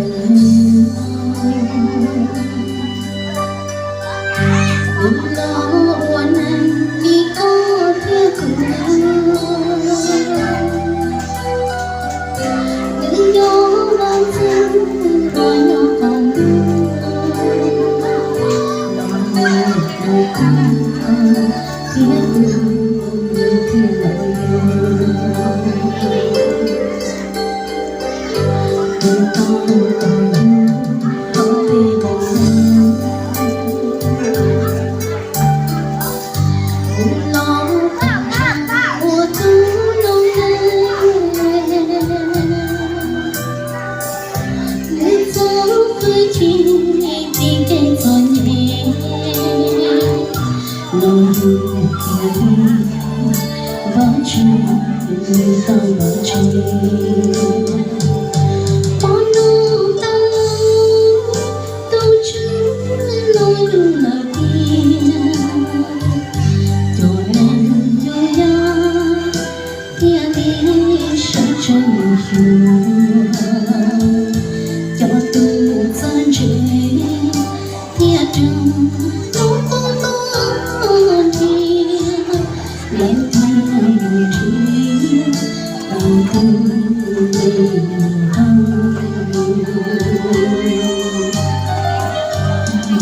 Kuv los ua neeg li koj thiab kuv, nws yog vaj ntxwv los yog qoob loo, los mus tus koj thiab kuv, nws thiaj los yog. Tus tau tau yug tau peb los, kuv los ua tus noog neeg, nws txoj hwj chim tim kev txom nyem, los yug tiag li, Vajtswv, nws tau los tsev. Poj noog tau, tus Tswv los yug lawm tiag, cov neeg yug yaj thiaj li sawv tsees mus xyuas, cov tus txawj ntse thiaj raug lub koob tuag nrhiav, lawv thiaj mus nrhiav tau tus me nyuam nraug.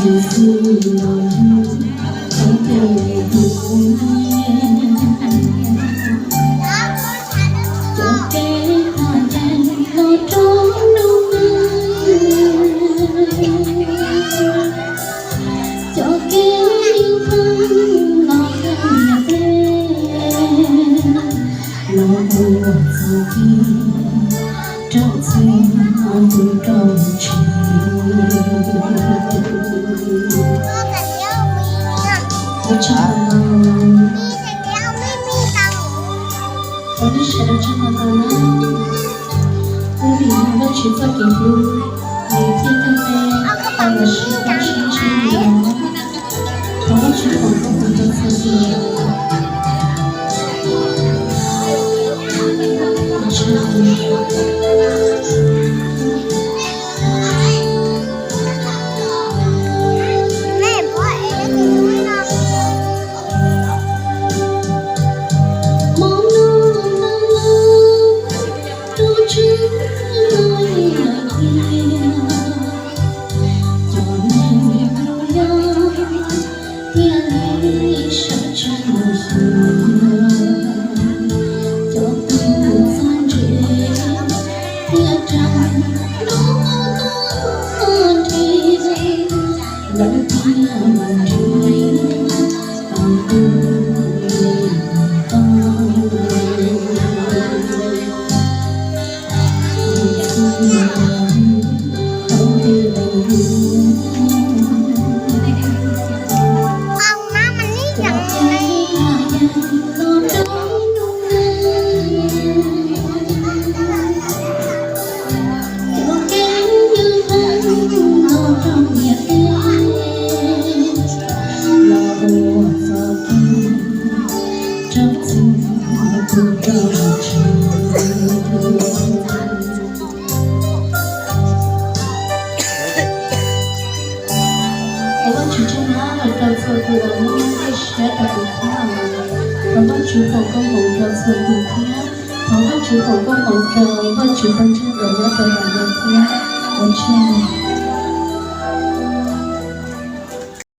Yexus los yug tau peb tus me nyuam, cov kev txom nyem los rau noog neeg, cov kev ywg pheej los qhia peb, los ua txoj kev rau txhua tus rau tsev. Ua tsaug ntau, ua nej sawv daws tsaug ntau na. Kuv vim yog Vajtswv txoj kev hlub, nws thiaj coj peb tau los sib pab sib ntsib li no. Thov Vajtswv foom koob hmoov rau txhua tus. Cov neeg yug yaj thiaj li sawv tsees mus xyuas, cov tus txawj ntse thiaj raug lub koob tuag nrhiav, lawv thiaj mus nrhiav tau tus me nyuam nraug. Thov Vajtswv tsaug ntau rau txhua tus uas muab nej siab rau kuv thiab. Thov Vajtswv foom koob hmoov rau txhua tus thiab. Thov Vajtswv foom koob hmoov rau Vajtswv pawg ntseeg uas nyob rau ntawm no thiab. Ua tsaug.